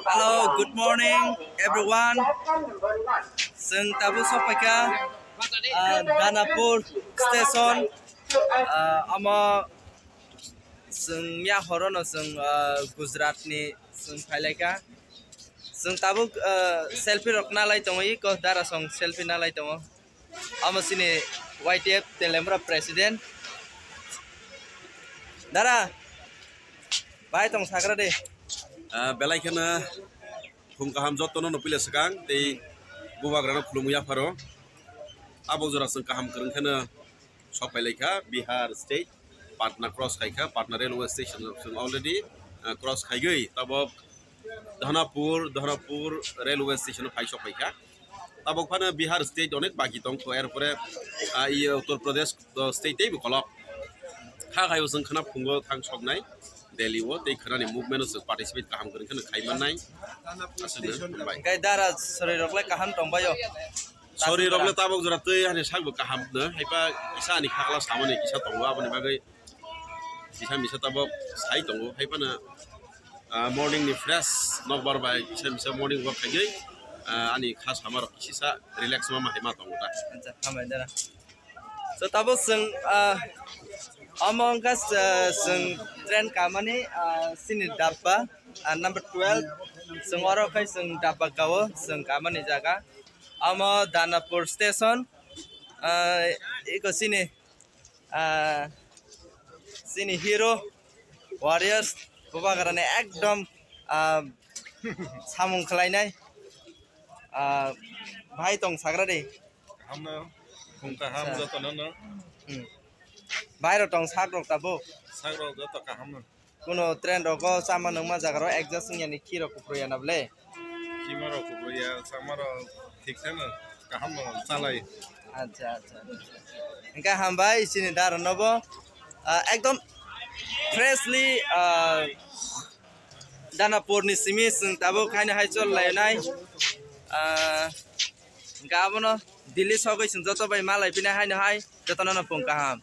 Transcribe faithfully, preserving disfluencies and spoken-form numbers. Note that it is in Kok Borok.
Hello, good morning, everyone. Chwng tabuk sokphaikha, ah, Danapur station, ah, omo chwng miya horono chwng, ah, Gujarat ni chwng phailaikha. Chwng tabuk, ah, selfie rok nalai tongo, iko dara song selfie nalai tongo. Omo chini Y T F Telembra president. Dara, bai tong sagra de. Ah, belai kheno phung kaham jotono no pila swkang tei bubagrano khulumwi yapharo. Abo jora chwng kaham kwrwng kheno sok phailaikha Bihar state Patna cross khaikha, Patna railway station chwng already, ah, cross khaigwi tabok Dhanapur, Dhanapur railway station phai sok phaikha. Tabok phano Bihar state onek baki tongkho, erpore, ah, iye Uttar Pradesh, o, state teibo kolok. Kha khaio chwng khna phungo thang soknai Delhi o, tei khnani movement o chwng participate kaham kwrwng kheno khai mannai. Aswkno, bye. Hingke dara sori rok le kaham tongbaio? Sori rok le tabok jora twi hani sakbo kaham no, haipa kisa ani khakla samani kisa tongo, aboni bagwi kisa misa tabok sai tongo, haiphano, ah, morning ni fresh nokbar bai kisa misa morning walk khaigwi, ah, ani kha sama rok kisisa relax ma ma hai ma tongo ta. Acha, hambai dara. So, tabuk chwng, ah, omo wngkha, ah, chwng train kamani, ah, chini dabba, ah, number twelve. Chwng oro khai chwng dabba kao, chwng kamani jaga. Omo Danapur station, ah, iko chini, ah, chini hero, warriors, bubagrani ekdom, ah, samung khlainai. Ah, bhai tong sagra de. Hamno, phung kaham. Acha. Jotono no. Hmm. Bhai rok tong sak rok tabuk. Sak rok joto kaham no. Kuno train rogo chama nungma jaga rok adjust wngya ni khi rok kuphru ya na ble. Khima rok kuphru ya, chama rok thik thano kaham no chalai. Acha, acha. Hingke hambai chini dara nobo, ah, ekdom freshly, ah, Danapur ni simi chwng tabuk haino hai chol lainai. Ah, hingke abono Delhi sogwi chwng joto bai malai phinai haino hai jotono no phung kaham.